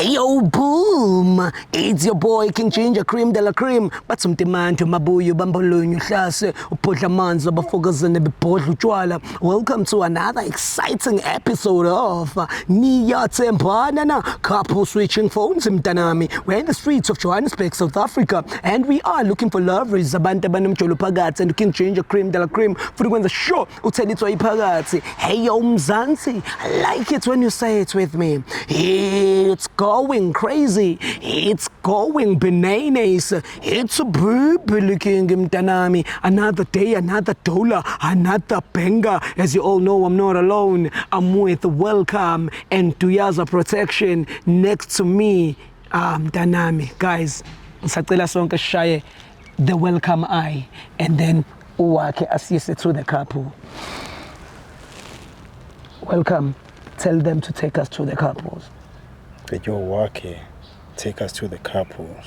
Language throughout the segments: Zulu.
Hey yo, boom! It's your boy King Ginger Cream de la Cream. Bathi umtimandi mabuyo bambolonyo hlase ubhodla amanzi abafokazane bebhodla utshwala. Welcome to another exciting episode of Niyathembana na Couple Switching Phones mntanami. We're in the streets of Johannesburg, South Africa, and we are looking for lovers, abantu abanomjolo phakathi, and King Ginger Cream de la Cream futhi kwenza sure uthela itswayi phakathi. Hey yo Mzansi, I like it when you say it with me. It's going crazy. It's going bananas. It's a looking mntanami. Another day, another dollar, another banger. As you all know, I'm not alone. I'm with Welcome and Duyaza Protection next to me. Ah, mntanami, guys, ngisacela sonke sishaye the welcome eye and then uwakhe asiyise to the couple. Welcome. Tell them to take us to the couples. That your wake take us to the couples.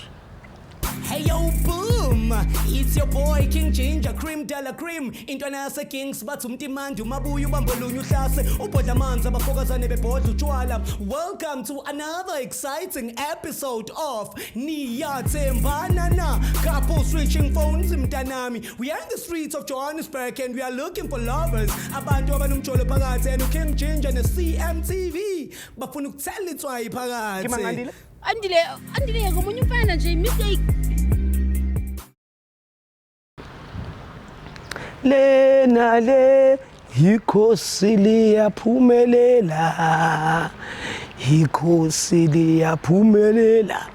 Hey yo, boom! It's your boy King Ginger Cream de la Cream. Intwana yase Kings bathi umtimandi umabuya ubambolunye uhlase ubhodla amanzi abafokazane bebhodla utshwala. Welcome to another exciting episode of Niyathembana na Couple Switching Phones mntanami. We are in the streets of Johannesburg and we are looking for lovers. Abantu abanomjolo phakathi and King Ginger ne CMTV bafuna ukuthela itswayi phakathi. Andile, Andile ngomunye umfana nje mistake. Lena le ikhosi liyaphumelela, ikhosi liyaphumelela.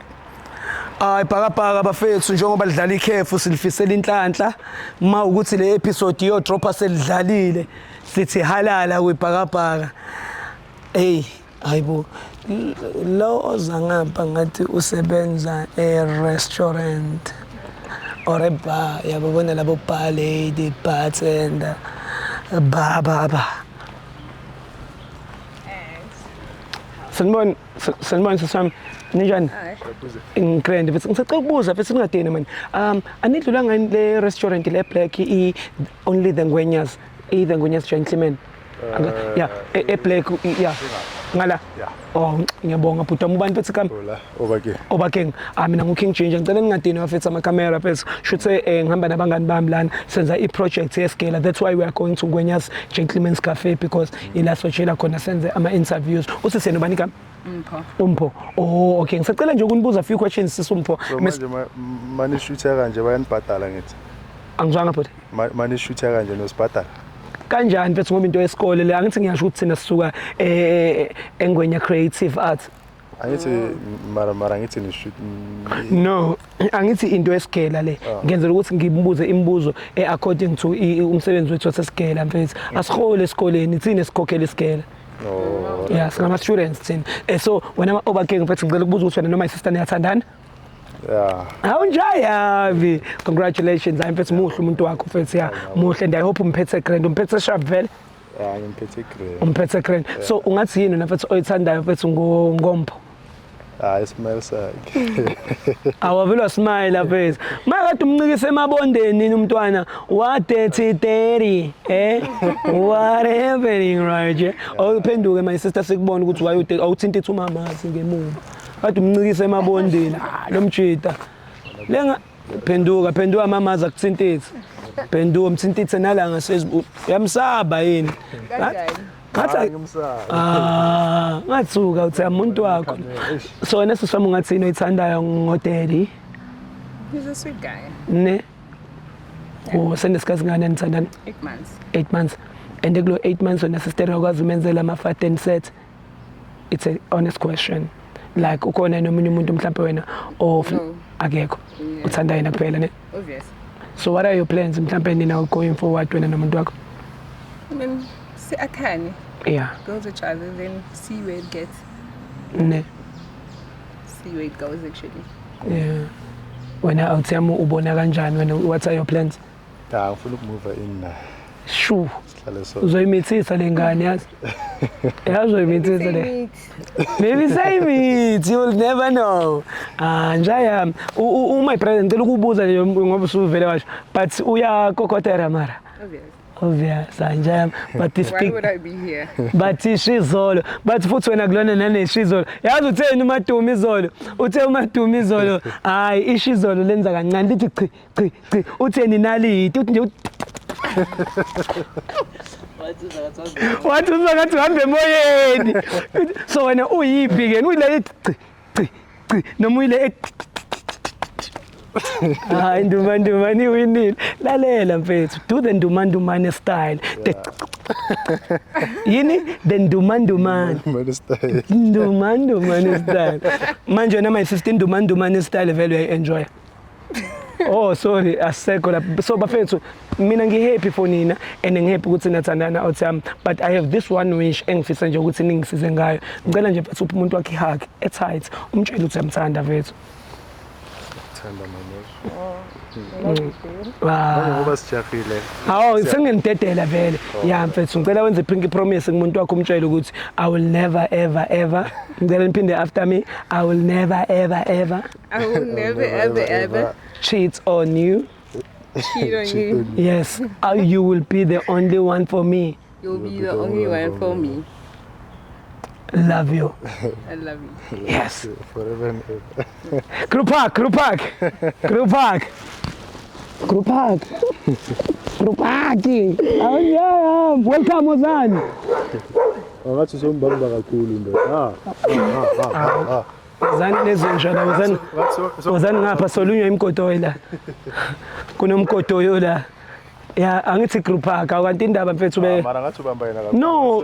Hayi bhakabhaka bafethu, njengoba lidlala ikhefu silifisela inhlanhla. Uma ukuthi le episode iyodropha selidlalile, sithi halala kwibhakabhaka. Hey, hayibo, lo oza ngapha ngathi usebenza e-restaurant or a bar, yabona labo bar lady, bartender, ba ba ba. Sanibona, sanibona sisami. Ninjani? Ngigrand mfethu. Ngisacela ukubuza mfethu ningadini man. Anidlula ngani le restaurant le black i only the Ngwenyas, i the Ngwenyas gentlemen? Yeah, e black, yeah. Ngala. Yeah. Oh, ngiyabonga bhuti wami, ubani mfethu kami? Hola, Obakeng. Obakeng. Ah, mina ngu King Ginger. Ngicela ningadini bafethu amakamera mfethu. Shuthe ngihamba nabangani bami lana senza i-project yesigela. That's why we are going to Ngwenya's Gentlemen's Cafe because ila sotshela khona senze ama interviews. Uthi sena ubani kami? Umpho. Umpho. Oh, okay. Ngisacela nje ukunibuza a few questions sisi Umpho. So manje manishutha kanje bayanibhadala ngithi. Angizwanga bhuti. Manishutha kanje nosibhadala. Kanjani mfethu, ngoba into yesikole le angithi ngiyasho ukuthi thina sisuka eNgwenya Creative Arts. Angithi mara ngithi nishoot. No, angithi into yesigela le. Ngenzela ukuthi ngimbuze imibuzo according to umsebenzi wethu wasesigela mfethu. Asihole esikoleni, thina sikhokhela isigela. Oh. Yeah, singama students thina. So wena Obakeng mfethu ngicela ukubuza ukuthi wena noma isister niyathandana? Yeah. Awunjayavi. Congratulations. Hayi mfethu, muhle umuntu wakho mfethu, ya. Muhle and I hope umphethe grand, umphethe sharp vele. Yeah, ngimphethe grand. Umphethe grand. So ungathi yini wena mfethu oyithandayo mfethu ngompho? Ah, ismile sakhe. Awavele smile mfethu. Makade umncikise emabondeni nini umntwana what dirty dirty, eh? What happening right here? Awuphenduke my sister sikubona ukuthi why awuthinta ithi umama athi ngemuva. Kade umncikise emabondeni. Ah, lo mjita. Lenga phenduka phenduka mama aza kuthintitha. Phenduka umthintithe nala ngasezi uyamsaba yini? Kanjani? Ngathi Ngimsaba. Ah, ngathuka uthi umuntu wakho. So wena sisi wami ungathi yini oyithandayo ngodaddy? He's a sweet guy. Ne? Oh, senesikhathi ngane nithandana? 8 months. 8 months. And kulo 8 months wena sister uyakwazi umenzela ama and set? It's a honest question. Like ukhona nomunye umuntu mhlawumbe wena of No. akekho. Yeah. Uthanda yena kuphela ne? Obvious. So what are your plans mhlawumbe nina going forward wena nomuntu wakho? I mean, see akhani, Yeah. build each other, then see where it gets. Ne. See where it goes actually. Yeah. Wena awuthiyami ubona kanjani wena, what are your plans? Yeah, ngifuna ukumove in na. Shu. Sihlale so. Uzoyimithisa le ngane yazi. Yazi uzoyimithisa le. Maybe say it, you'll never know. Ah, njaya my brother ngicela ukubuza nje ngoba usuvele washo. But uyakokotela mara. Obvious. Obvious anjam but Why speak would I be here? But ishizolo but futhi wena kulona naneshizolo yazi utheni uMadumi izolo, uthe uMadumi izolo hayi ishizolo lenza kancane lithi chi chi chi, utheni naliti uthi nje wathi uzakathi uhambe emoyeni. So wena uyiphi ke, uyile chi chi chi noma uyile? Hayi, Ndumandumane iwinile. Lalela mfethu, do the Ndumandumane style, the yini, the Ndumandumane. Ndumandumane style. Ndumandumane style. Manje wena my sister, Ndumandumane style vele uyayi-enjoy? Oh sorry, asisekho lapho. So bafethu, mina ngi-happy for nina and ngi-happy ukuthi nathandana out yami, but I have this one wish engifisa nje ukuthi ningisize ngayo. Ngicela nje mfethu uphe umuntu wakhe i-hug e-tight, umtshele ukuthi uyamthanda mfethu. Thanda manesh. Ah. Ngoba sijahile. Hawu, senginidedela vele. Ya mfethu, ngicela wenze pinky promise kumuntu wakho, umtshele ukuthi I will never ever ever. Ngicela niphinde after me. I will never ever ever I will never ever ever cheat on you. Cheat on you. Yes, you will be the only one for me. You'll be the only one for me. Love you. I love you. Yes. Forever and ever. Group hug, group hug. Group hug. Group hug. Group hug. Oh yeah, welcome Ozan. Angathi uzombamba kakhulu ndoda. Ah. Ah ah ah. Wozani nezinja la, wozani. Wozani ngapha, solunywa imgodoyi la. Kunomgodoyo la. Ya, angithi group hug, kanti indaba mfethu be Mara ngathi ubamba yena kakhulu. No.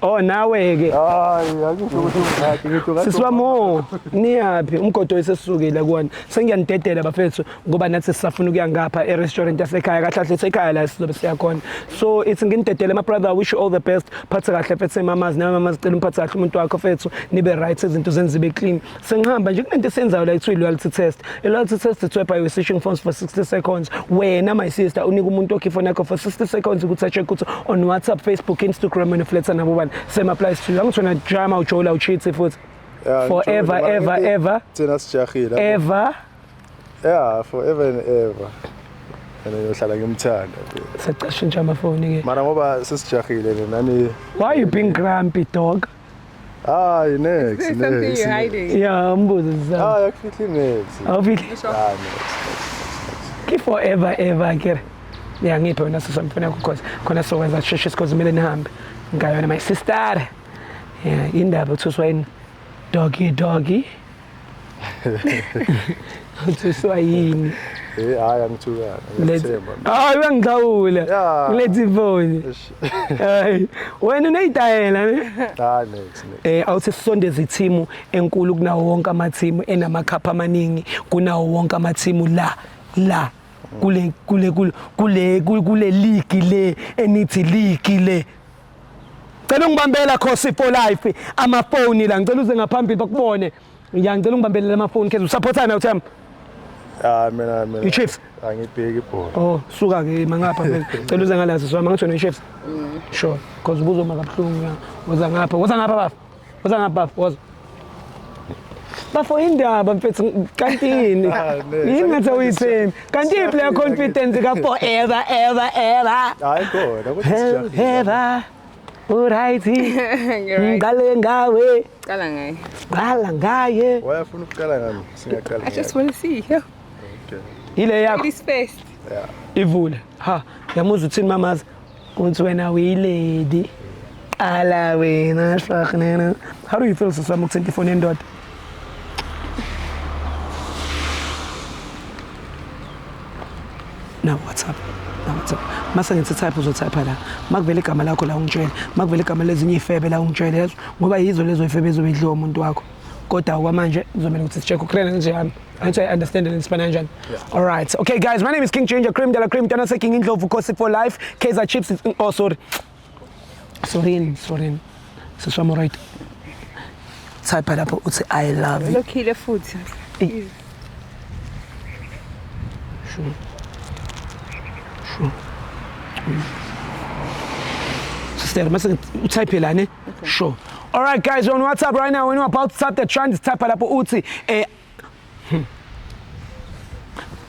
Oh nawe ke. Hayi, angisho ukuthi ungakhi, ngithi ngathi. Sisi wami, niyaphi? Umgodoyi sesisukile kuwona. Sengiyanidedela bafethu ngoba nathi sisafuna ukuya ngapha e-restaurant yasekhaya, kahle kahle sekhaya la sizobe siya khona. So it's nginidedele my brother, I wish you all the best. Phathe kahle mfethu mamazi, nawe mamazi cela umphathe kahle umuntu wakho mfethu, nibe right, izinto zenzibe clean. Sengihamba nje, kunento esenzayo la ekuthiwa i-loyalty test. I-loyalty test it's whereby we're switching phones for 60 seconds. Wena my sister unika umuntu wakho ifoni yakho for 60 seconds ukuthi check ukuthi on WhatsApp, Facebook, Instagram wena flirta nabo bani. Same applies to you. Angithi wena drama ujola ucheat futhi. Forever ever ever Thina sijahile. Ever. Yeah, forever and ever. And ngiyohlala ngimthanda. Sacashintsha amafoni ke. Mara ngoba sesijahile nani. Why you being grumpy, dog? Hayi, next. There's something you're hiding. Yeah, umbuzo sisami. Hayi, akufihli next. Awufihli. Ah, next. Ki forever ever ke. Ya ngiphe wena sisami ifoni yakho cause khona sokwenza sheshe because kumele nihambe. Ngayona my sister. Yeah, indaba uthuswa yini? Doggy doggy. Uthuswa yini? Eh, hayi angithukana. Ngiyethemba. Hayi uyangixhawula. Yeah. Ngilethe ifoni. Hayi, wena uneyitayela ne? Hayi next next. Awuthi sisondeze ithimu enkulu kunawo wonke amathimu enamakhapha amaningi kunawo wonke amathimu la la kule kule kule kule kule league le enithi league le. Cela ungibambela Khosi for life amafoni la, ngicela uze ngaphambili bakubone. Ya, ngicela ungibambele amafoni khe usupportana uthemba. Ah mina I-Chiefs? Angibheki ibhola. Oh suka ke mangapha phela. Cela uze ngalazo so mangitho ne-Chiefs. Sure, because ubuzoma kabuhlungu ya. Woza ngapha, woza ngapha bafo. Woza ngapha bafo, woza. Bafo indaba mfethu kanti yini? Ah, ne. Yini ngathi awuyithembi? Kanti iphi leyo confidence ka forever ever ever? Hayi khona kodwa sijahile. Ever. Uright. You're right. Ngale ngawe, Qala ngaye. qala ngaye. Wayafuna ukuqala ngami, singaqala. I just want to see. Yeah. Okay. Ile yakho Ladies first. Yeah. ivule. Ha, yamuzwa uthini mamazi? Uthi wena uyilady. Qala wena hlaknena. How do you feel sisami ukuthinta ifoni yendoda? Now WhatsApp. Now WhatsApp. Mase ngithi type uzotype la. Makuvela igama lakho la ungitshele. Makuvela igama lezinye ifebe la ungitshele yezo ngoba yizo lezo ifebe ezobe idliwa umuntu wakho. Kodwa kwamanje kuzomela ukuthi si-check ukrena nje yami. Angithi I understand and sifana kanjani. All right. Okay guys, my name is King Ginger Cream de la Cream Tana King Indlovu Khosi for life. Kaizer Chiefs is, oh sorry. Sorry, sorry. Siswami right. Type lapho uthi I love you. Lokhile futhi. Sure. Sure. Sister, mase utype la ne? Sure. All right guys, on WhatsApp right now when you're about to type the trend, type lapho uthi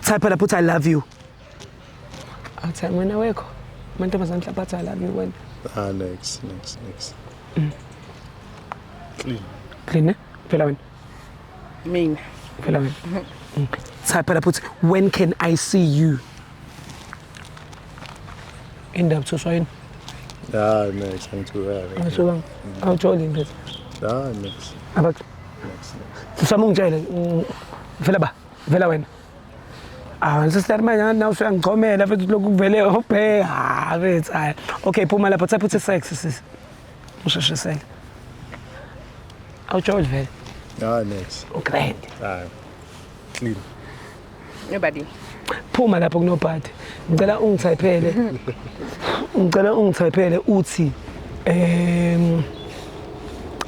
type lapho uthi I love you. Awuthi wena wekho. Amantombazane mhlawumbe athi I love you wena. Ah, next, next, next. Clean. Clean ne? Phela wena. Mina. Phela wena. Type lapho uthi when can I see you? Indaba thuswa yini? Ah, next. Angithuka. Angithuka. Awujoli mfethu. Ah, next. Abathi Next, next. sisama ungitshele vela ba vela wena. Ah, sister manje nawe usuyangichomela futhi lokhu kuvele obhe ha mfethu hayi. Okay, phuma lapho type uthi sex sisi. Usheshisele. Awujoli vele. Ah, next. Grand. Ah, clean. Nobody. Phuma lapho kunobhadi. Ngicela ungithayiphele. Ngicela ungithayiphele uthi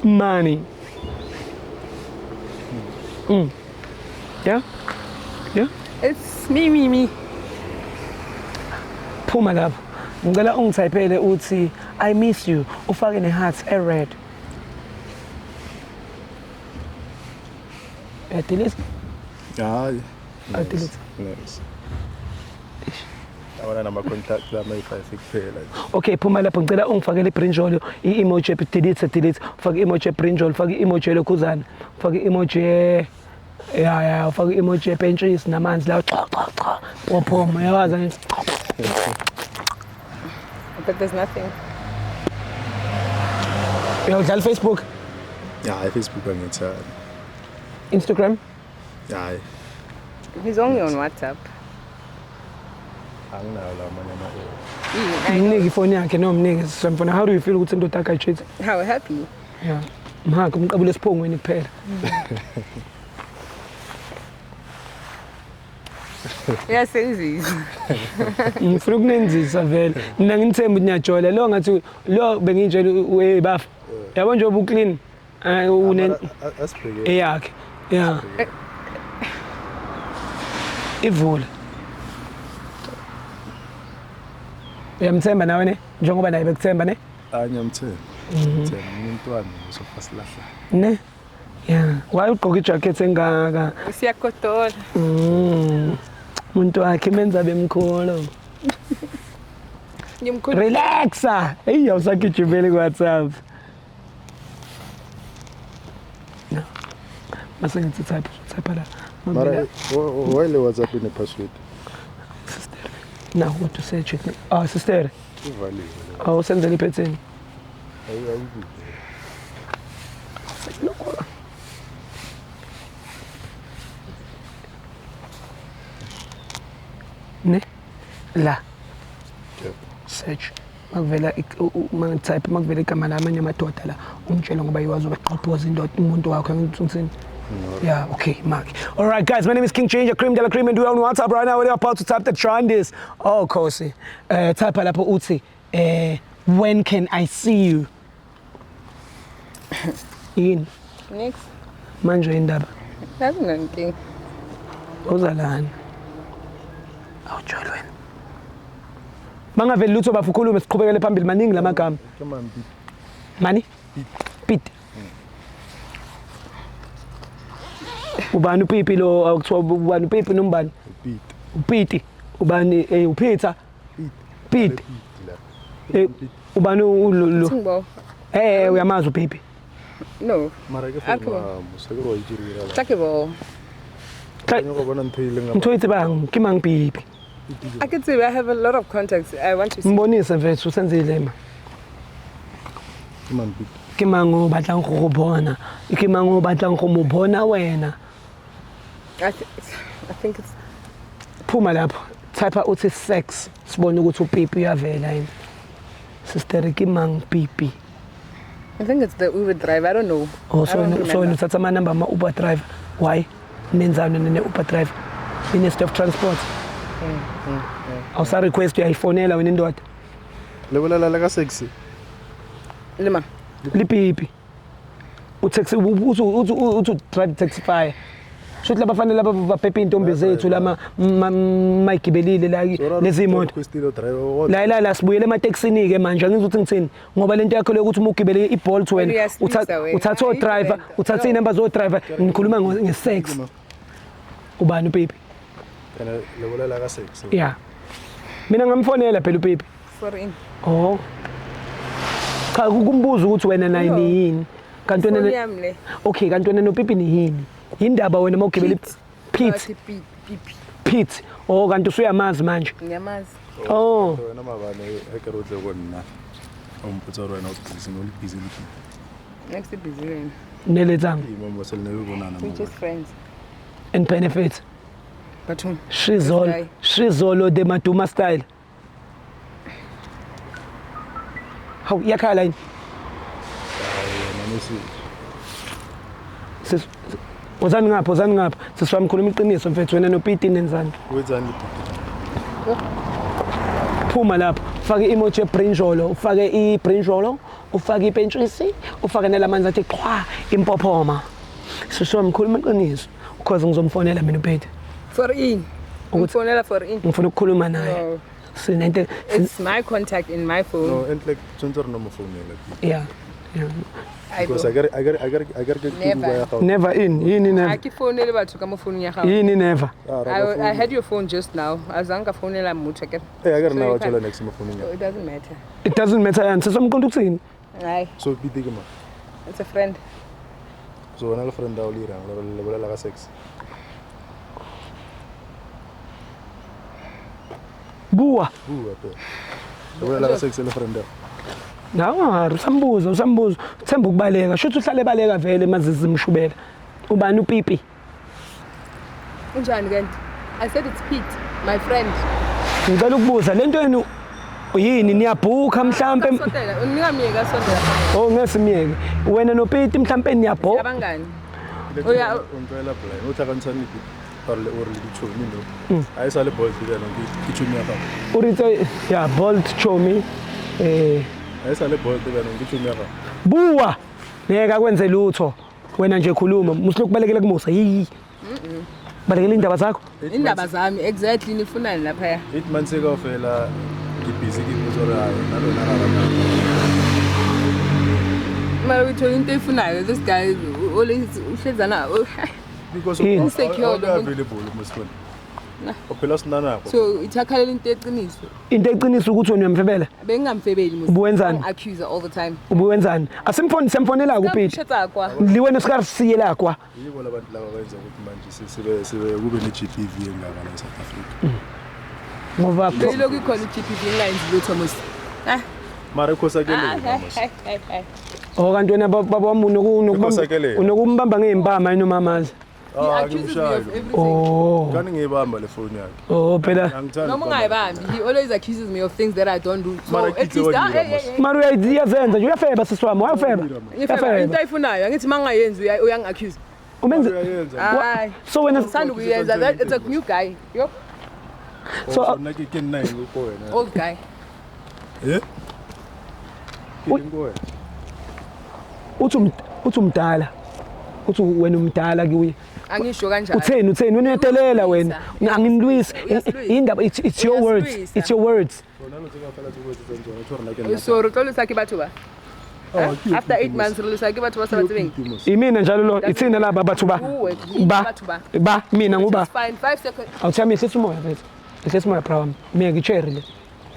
money. Yeah? Yeah? It's me, me, me. Phuma lapho. Ngicela ungithayiphele uthi I miss you. Ufake ne heart e red. Delete. Ah, Ah, delete. Next. Yabona nama-contact lama yi-five kuphela. Okay, phuma lapho ngicela ungifakele ibrinjolo, i-emoji delete delete, ufake i-emoji ebrinjolo, ufake i-emoji elokhuzana, ufake i-emoji ya ya, ufake i-emoji yepentshisi namanzi lawo cha cha cha. Pophoma yawazi angithi. But there's nothing. Uyawudlala Facebook, Hayi, Facebook angiyithandi. Instagram? Hayi, He's only on WhatsApp. anginawo lawo amanye ama-app. Mnike ifoni yakhe no mnike sisomfona. How do you feel ukuthi indoda yakhe ayicheat? How happy. Yeah. Mhaka umqabule esiphongweni kuphela. Uyasenzisa. Ngifuna ukunenzisa vele. Mina ngithemba ukuthi niyajola. Lo ngathi lo bengintshela hey bafa. Yabo nje ubuclean. Une Mara, asibheke. eyakhe. Yeah. Ivula. Uyamthemba nawe ne? Njengoba naye bekuthemba ne? Hayi, ngiyamthemba. Ngiyamthemba umuntu wami uzofa silahla. Ne? Yeah. Why ugqoka ijacket engaka? Siyakotola. Umuntu wakhe menza bemkhulu. Ngimkhulu. Relaxa. Hey, awusagijimeli ku WhatsApp. No. Mase ngithi type, type la. Mara why le WhatsApp ine-password? Sister. Naku kodwa usearch it. Ah, sister. Ivaliwe le. Awusenzele iphethini. Ayibuye. Ne? La. Yep. Search. Makuvela mangitype makuvela igama lamanye amadoda la ungitshele ngoba yiwazi ubaqhophoza indoda umuntu wakho ngithi ngithini. Yeah, okay, Mark. All right, guys, my name is King Ginger Cream de la Cream, and we are on WhatsApp right now. We are about to type the trend. Oh, Kosi. Type lapho uthi, when can I see you? Yini? Next. Manje indaba. Akunankinga. Uzalani? Awujoli wena. Mangaveli lutho bafu ukhulume siqhubekele phambili maningi lamagama. Come on, beat. Mani? Pit. Ubani upipi lo akuthiwa ubani upipi nombani? Beat. Upiti. Ubani uPeter? Beat. Pete. Beat la. Ubani lo? Thingbo. Uyamazi upipi. No. Mara ke Akho. fona mosadi wa itse re la. Tlakibo. Ke go bona ntho e leng Ntho e tsebang ke mang pipi? I could say I have a lot of contacts. I want to see. Mbonise mfethu usenzile ma. Ke mang beat? Ke mang o batlang go go bona? Ke mang o batlang go mo bona wena? I think it's Phuma lapho. Type uthi sex sibone ukuthi upipi uyavela yini. Sister ke mang pipi? I think it's the Uber driver. I don't know. Oh, I so don't so remember. uthatha ama number ama Uber driver. Why? Nenzani nene Uber driver? Minister of Transport. Awusa request uyayifonela wena indoda. Le bolela le ka sexy. Lima. Lipipi. Utaxi uthi uthi uthi drive taxi fire. Shuthi labafanele laba baphephe intombi zethu lama mayigibelile la lezi imoto. Requestile driver. La la la sibuyele ematekisini ke manje angizwa ukuthi ngithini ngoba lento yakho lokuthi uma ugibele iBolt wena uthatha o driver uthatha inamba zo driver ngikhuluma ngesex. Ubani upipi? Kana le bolela ka sex. Yeah. Mina ngamfonela phela upipi. For in. Oh. Cha kumbuza ukuthi wena naye No. niyini. Kanti wena Phone yami le. Okay, kanti wena noPipi niyini? Yindaba wena mawugibela Pete. Pete, Bathi Pipi. Pete. Oh, kanti usuyamazi manje. Ngiyamazi. Oh. Wena maabane ge ke re o tle ko nna o mpotsa gore wena o busy no le busy le Pete. Next busy wena. Neletsang Ee, mo se le ne le bonana We mo. just friends. and benefits. Bathong. Shizolo, This guy. Shizolo de Maduma style. Hawu iyakhala yini? Wena message. Sis Wozani ngapha, wozani ngapha. Sisi wami khuluma iqiniso mfethu wena noPete nenzani? O etsang le Pete? Phuma lapho, ufake i-emoji yebrinjolo, ufake ibrinjolo, ufake ipentshisi, ufake nalamanzi athi qhwa impophoma. Sisi wami khuluma iqiniso because ngizomfonela mina uPete. For in. Ukuthi- Ngifonela for in. Ngifuna ukukhuluma naye. No. Sinento It's my contact in my phone. No, eintlik tshwanetse re no mo founela Pete. yeah. Yeah. Aibo. Because akere ke Never. tuba ya gago. Never in, yini Ha never. ke founele batho ka mo founung ya gago. Yini never. Ah, ra ba I founela. had your phone just now. Azange ka founela motho akere. Eh, akere So na you wa can't- thola next mo founung ya. So it doesn't matter. It doesn't matter yani. Sisi wami uqonda ukuthini? Hayi, So Pete ke mang? it's a friend. So wena le friend ao le irang le bolela ka sex. Bua. Bua pele. Le bolela ka sex le friend ao. Hawu, usambuza, usambuza. Uthemba ukubaleka. Shuthi uhlale ebaleka vele mazizi mshubela. Ubani uPipi? Unjani kanti? I said it's Pete, my friend. Ngicela ukubuza lento yenu yini niyabhukha mhlambe? Sondela, ningamyeki asondela. Oh ngeke simyeke. Wena noPete mhlambe niyabho. Abangani. Oya- O ntlwaela blind. O tlhakantshang le Pete. Or le ditšhomi no. Ha e sa le bolt jaanong ke tšhomi ya gago. O ritse ya Bolt chomi. Eh Ha e sa le bolt jaanong ke tšhomi ya gago. buwa. Ngeke akwenze lutho. Wena nje khuluma, musuloku balekele kumusa. Yiyi. Balekele indaba zakho. Indaba zami exactly nifunani lapha. 8 months e kaofela ke busy ke botsa gore ai nna le wena ra ratana. Mara uyithola into eyifunayo this guy always uhlezana. Because Yini? Insecure o lo muntu. available mo phone. O phela sena nako. So ithakhalela into eqiniso. Into eqinisa ukuthi wena uyamfebela. Bengingamfebeli musi. Ubuwenzani? Accuse all the time. Ubuwenzani? Asimfoni semfonela kuPete. Kamshetsa kwa. Liwena sikarisiye kwa. Yibo labantu laba abenza ukuthi manje sibe kube ne-GBV engaka la e-South Africa. Ngoba Beyilokhu ikhona i-GBV ingayenzi lutho musi. Ah. Mara Ah, ikhosakelele mos. hey, hey, hey. Oh kanti wena baba wami Ikhosakelele. unokumbamba ngey'mpama yini umamazi? He Ah, accuses me ngimshaye. of everything. Oh. Kani ngiyibamba le phone yakhe. Oh phela Angithandi. Noma ungayibambi, he always accuses me of things that I don't do. So Mara at kitse least wa ah, dira, hey, mos. hey, hey. mara uyazenza nje uyafeba sisi wami wayafeba. Ngifeba into ayifunayo angithi mangayenzi uyangi-accuse. Umenze Uyayenza. Hayi. so wena Sithanda ukuyenza that it's a new guy. Yo, so So nna ke nna eng ko wena? old guy. Eh? Ke eng ko wena? uthi uthi umdala. Uthi wena umdala kuye. Angisho kanjalo. Utheni utheni wena uyadelela wena. Anginilwisi. Uyasilwisa. Indaba it's your words. Uyasilwisa. It's your words. Rona lo tse kaofela tse o etsetsang tsona, tjho rona ke nna. So re tlo lwisa ke batho ba. Ah, ke yo After Pete 8 mos. months re lwisa ke batho ba sa ba tsebeng. Ke yo Pete mos. Imina njalo lo ithina laba batho ba. Uwe, yini Ba batho ba. ba mina nguba. It's fine. 5 seconds. Awuthami ehlisa umoya mfethu. Ehlisa umoya bra wami. Miyeke icherry le.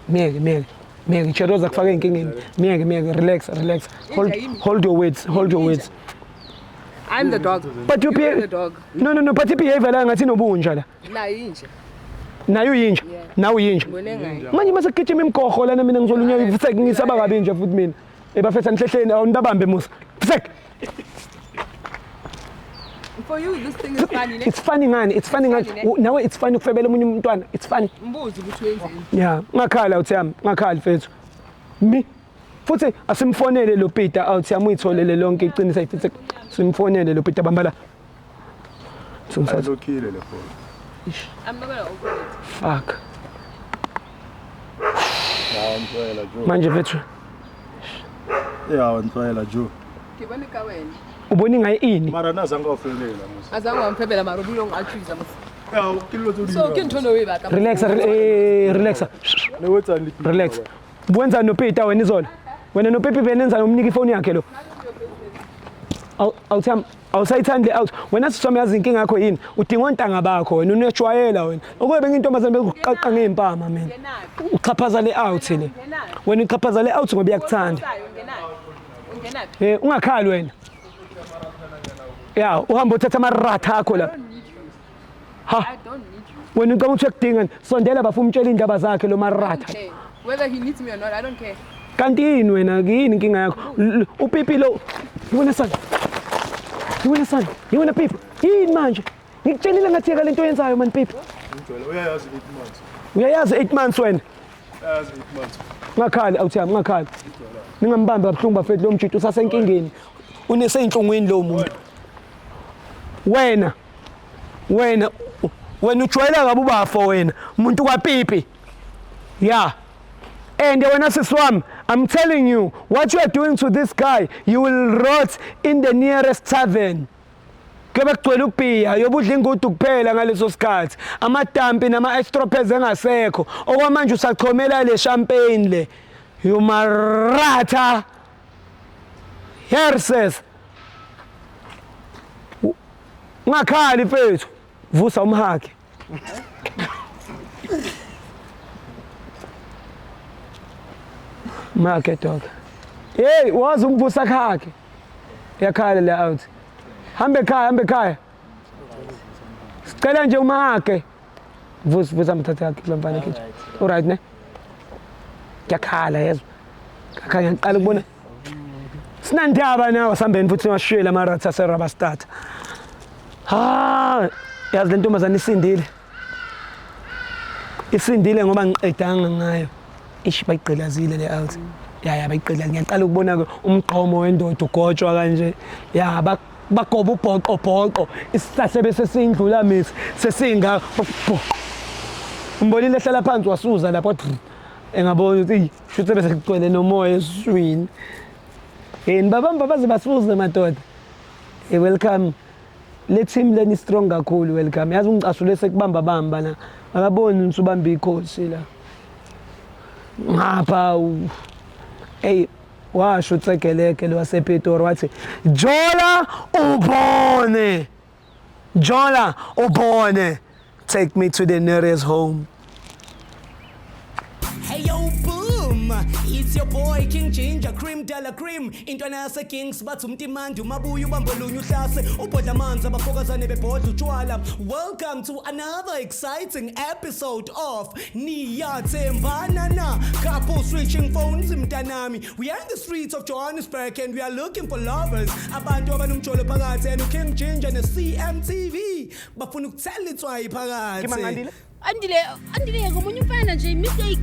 Miyeke miyeke. Miyeke icherry oza kufaka ey'nkingeni. Miyeke miyeke relax relax. Hold Inja yimi. hold your words hold your words. I'm the dog. But you You're be the dog. No no no but i-behavior la ngathi inobunja la. Nayo inja. Nayo uyinja. Yeah. Nawe uyinja. Ngibone ngayo. Manje mase kugijima imigoho lana mina ngizolunywa futhi ngisaba kabi nje futhi mina. Ebafetha nihlehleni awunibabambe musa. Fsek. For you this thing is funny ne? It's funny ngani? It's funny ngani? Funny, ne? Nawe it's funny ukufebela omunye umntwana. It's funny. Mbuzi ukuthi wenzeni. Yeah, ngakhala uthiyami, ngakhali mfethu. Mi futhi asimfonele lo Peter awuthiyami uyitholele lonke iqiniso ayifithi simfonele lo Peter bamba la. Sungithatha. Ayilokhile le phone. I'm not gonna open it. Fuck. Ya ntlwaela jo. Manje mfethu Ya ntlwaela jo. Ke bone ka wena. ubona ingayi ini? Mara na zanga o felela mos. Azange wamphebela mara ubule ungi-accuse mos. Ya ke dilo tse o di So dirang, ke mos. ntho ne o e batla. Relax, eh relax. Ne o etsang le Pete Relax. maobane? Buwenzani noPeter wena izolo? Wena noPepe benenzani umnika ifoni yakhe lo? Awuthami awusayithandi le out. Wena siswami, yazi inkinga yakho yini? Udinga ontanga bakho wena, unejwayela wena. Ukube bengintombazane bekuqaqa ngey'mpama mina. Ungenaphi? Uchaphaza le out le. Ungenaphi? Wena uchaphaza le out ngoba iyakuthanda. Ungenaphi? Ungenaphi? Eh, ungakhali wena. Ya, uhamba uthatha amaratha akho I lapha. don't need you. Ha, I don't need you. wena ucabanga ukuthi uyakudinga. Sondela bafuna umtshela iy'ndaba zakhe lo I don't maratha. care. Whether he needs me or not, I don't care. Kanti yini wena, yini inkinga yakho? Upipi lo. Yibona sana. Yibona sana. Yibona pipi. Yini manje? Ngikutshelile ngathi yeka lento oyenzayo man pipi. Ngijwayele uyayazi 8 months. Uyayazi 8 months wena. Uyayazi 8 months. Ungakhali awuthiyami, ungakhali. Ningambambi kabuhlungu bafethu, lo mjito usasenkingeni. Uneseyinhlungwini lo muntu. Wena. Wena wena ujwayela kabi ubafo wena. Umuntu kwapipi. Yeah. And wena sisi wami, I'm telling you, what you are doing to this guy, you will rot in the nearest tavern. Kuyobe kugcwele ubhiya, yobe udla ingudu kuphela ngaleso sikhathi. Amadampi nama-estropes engasekho. Okwamanje usachomela le champagne le. You maratha. Herses. Ungakhali mfethu. Vusa umhakhe. Makhe dog. Hey, wazi umvusa khakhe. Yakhala le out. Hambe ekhaya, hambe ekhaya. Sicela nje umahake. Vusa, vusa mthathe yakhe lo mfana kitchen. Alright ne? Kuyakhala yezwa. Kakhanya ngiqala ukubona. Sinandaba nawe, sambeni futhi siwashiyele amaratha aserabastata. Ha, yazi le ntombazane isindile. Isindile ngoba ngiqedanga ngayo. Ish, bayigqilazile le out. Ya, bayigqilazile. Ngiyaqala ukubona ke umgqomo wendoda ugotshwa kanje. Ya, bagoba ubhoqo bhoqo. Isihlahla bese sindlula mithi sesinga. Umbonile ehlala phansi wasuza lapho wathi, engabona ukuthi eyi shuthe bese kugcwele nomoya esiswini. Yini babamba baze basuze madoda. Hey, welcome. Le team leni strong kakhulu, welcome. Yazi ungicasule sekubamba bamba la. Akaboni ukuthi ubamba ikhosi la. Ngapha hey washo uTsegeleke lo wasePitori wathi Jola ubone. Jola ubone. Take me to the nearest home. Hey yo boom, it's your boy King Ginger Cream de la Cream. Intwana yase Kings bathi umtimandi umabuya ubambolunye uhlase ubhodla amanzi abafokazane bebhodla utshwala. Welcome to another exciting episode of Niyathembana Na. Couple switching phones mntanami. We are in the streets of Johannesburg and we are looking for lovers. Abantu abanomjolo phakathi and King Ginger ne CMTV bafuna ukuthela itswayi phakathi. Andile, Andile, ngomunye umfana nje mistake.